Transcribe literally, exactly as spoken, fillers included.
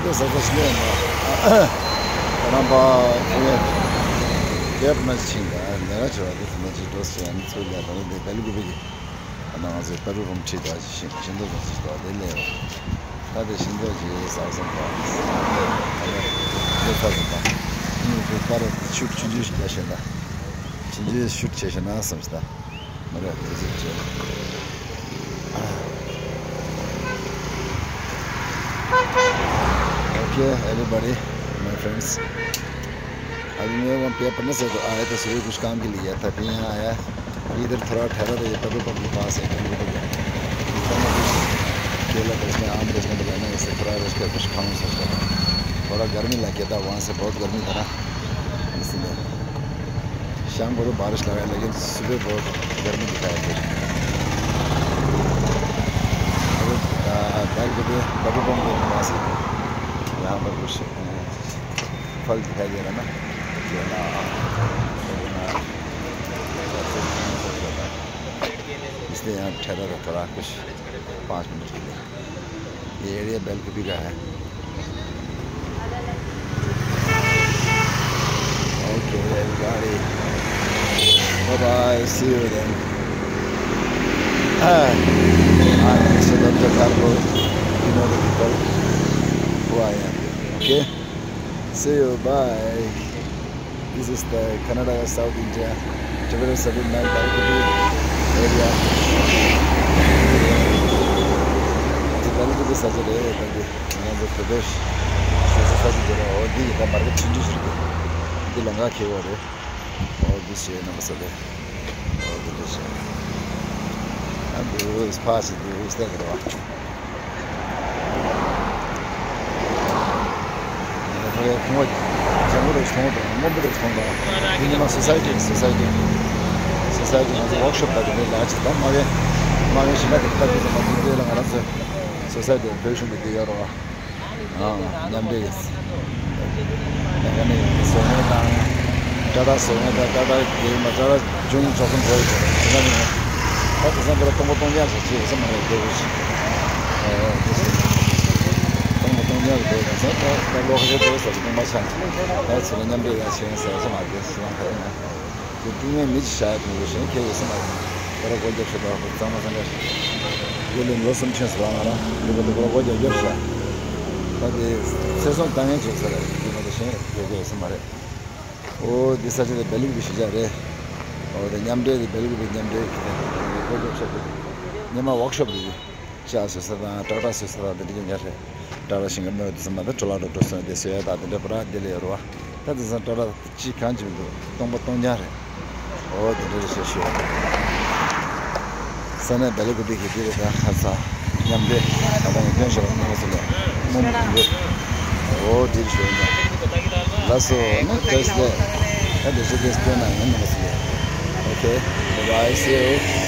ས་ས་ཞིག་ལས་མ། རང་པ་ཁོང་ཡ་རྒྱབ་ན་ཕྱིན་ག་ལས་ཀ་བྱེད་པ་དེ་ཚོ་ནས་ཅིག་འགྲོ་ཟེར་ཡ་ནི་ཚུར་ལས་དང་དེ་བལ་གུ་བི་གི་ཨ་ན་ང་ཚོའི་པ་རུ་རུམ་ཁྲིད་དང་ཤིང་ཤིང་ཏོག་ཅིག་དང་དེ་ལས་ད་དེ་ཤིང་ཏོག་ཅིག་ཟ་བསམ་དང་ཨ་ནི་ལས་ཚ་ཟིན་དང་ཨ་ནི་དེ་པ་རུ་ཆུ་ཆུ་ཆུ་ཞིག་རྒྱག་ཤེས་ད་ཆུ་ཆུ་ཤུད་བྱེད་ཤེས་ན་བསམ་ཞིག་ད། Okay, everybody, my friends. अभी मैं वहाँ पे पढ़ने से तो आया तो सुबह कुछ काम के लिए गया था, फिर यहाँ आया। इधर थोड़ा ठहरा था, ये पेट्रोल पंप के पास है, कहीं रुक गया। तो मैं कुछ केला बेचने, आम बेचने को गया ना, इससे थोड़ा रेस्ट कर कुछ खाऊँ सोच रहा था। थोड़ा गर्मी लग गया था, वहाँ से बहुत गर्मी था ना, इसलिए। शाम को तो बारिश लगा है, लेकिन सुबह बहुत गर्मी दिखाया फिर। अभी, आ, बैल के भी पेट्रोल पंप के पास ही यहाँ पर कुछ, अ, फल दिखाई दे रहा ना, केला, इसलिए यहाँ ठहरा था थोड़ा कुछ पाँच मिनट के लिए। ये एरिया बेलकुपी का है। Okay, everybody. Bye bye. See you then. Ah, I'm Mister Doctor Carbo. You know the people who I am. Okay? See you. Bye. This is the Karnataka South India Tibetan Settlement Balgudi area. Balgudi ས་ཆ་རེད། ད་འདི་ང་ཚོ་བོད་པའི་ཞོགས་ཟ་ས་ཆ་དེ་རེད། འོ་འདི་ཡི་ད་མར་ཀེ་ཆུང་ཆུང་ཞིག་རེད། འདི་ལམ་ཁ་འཁེལ་བ་རེད། འོ་འདི་ཞེས་རྣམ་པ་ཚོ་ལས། འོ་འདི་འདྲ་ཞིག་ཨ་འདི་ཕ་ཞིག་འདི་ས་དེ་རེད་བ། ཁོང་བ་ལྗང་གུ་རུ་སོང་དང་སྔོན་པོ་རུ་སོང་དང་། འདི་ཉི་མ་སོ་སའི་ཊི་སོ་སའི་ཊི་སོ་སའི་ཊི་ང་ཚོ་ཝོག་ཤོབ་དང་དེ་འདྲའི་ལས་ཀ་བྱེད་དང་། མ་གི་མ་གི་ཞིང་ཁ་དེ་ལྟ་དུས་ཙམ་པ་འདི་འདྲའི་ལ་ང་རང་ཚོ་སོ་སའི་ཊི་བོད་གཞུང་གི་འདི་ཡོད་རེད་བ། ཨང་མཉམ་འབྲེལ་ཡིན། ད་ག་ནས་བཟོ་མཁན་དང་། ཊ་ཊ་བཟོ་མཁན་དང་ཊ་ཊ་དེ་མ་ཊ་ཊ་ཇུན་ཆོག་གསུམ་བཟོ་ཡོད་ཀྱང་དེ་ག་ནས་ད་དེང་སང་ཁོ་ར་སྟོང་པ་སྟོང་རྐྱང་ཞིག་བྱེད་ཡོད་ས་མ་རེད། དེ་བས་ཨ་དེ་སྟོང་པ་སྟོང་རྐྱང་རེད། དེང་སང་ད་ད་ལོ་ཁ་ཤས་འགྲོ་ས་སྟོང་པ་ཆགས། ད་ཚེ་ལ་མཉམ་འབྲེལ་ཡ་བྱེད་ཡིན་ཟེར་ས་མ་རེད། དེ་སང་ཁ་ཡིན་ན། དེ་ཏིང་ངེ་མི་ཅི་བྱ་ཡ་དུ་གཞན་ཁྱེད་ཡོད་ས་མ་རེད། ད་ར་སྒོ་རྒྱབ་ཤོད་དོ། ཁོ་གཙང་མ་ས་འདྲ་ཞིག་དེ་ལས་ལོ་གསུམ་ཕྱིན་སོང་ང་རང་། དེ་ག་དུ་ཁོ་ར་སྒོ་རྒྱབ་རྒྱབ་ཤ། ད་དེ་ཚེ་སྲོག་བཏང་ངེས་བྱེད་ས་རེད། དེ་མ་གཏོགས་གཞན་ཁྱེད་ཡོད་ས་མ་རེད། ཨོ་དེ་ས་ཆ་དེ་བེ་ལུག་པའི་གཞིས་ཆགས་རེད། ཨོ་དེ་མཉམ་འབྲེལ་དེ་བེ་ལུག་པའི་མཉམ་འབྲེལ་གྱི་དེ་སྒོ་རྒྱབ་ཤོད་དེ་ཉི་མ་ཝོག་ཤོབ་རེད། ཤ་བཟོ་ས་དང་ཊ་ཊ་བཟོ་ས་དང་དེ་འདྲ་ཉར་རེད། ཊ་ཊ་ཤིང་ཀར་མེད་དུ་ཟིན་མ་ད་ཊོ་ལ་ཊོ་ཊོ་སོང་དེ་བཟོ་ཡ་ད་དེ་འདྲ་པ་ར་དེ་ལས་ཡོད་རེད་བ། ད་དེང་སང་ཊ་ཊ་ཅི་གང་ཅི་མི་འདུག་སྟོང་པ་སྟོང་རྐྱང་རེད། ཨོ་དེ་འདྲ་རེད་ཤག་ཤོད། ས་གནས་བེ་ལ་ཀུ་པི་གི་དེ་རེད། ད་ཁ་ས་མཉམ་འབྲེལ་ད་ལྟ་ངས་སྟོན་ཤོར་བ་ཉེ་བ་ཟིན་ལ་མོ་མི་འདུག་ཨོ་དེ་ཤོད་ཡིན་ན། ལགས་སོ་ནི་བཀྲ་ཤིས་བདེ་ལེགས། ད་དེ་ཤོད་དེ་སྟོན་ན་ཡང་ཉེ་བ་ཟིན་ལ། Okay, bye bye, see you.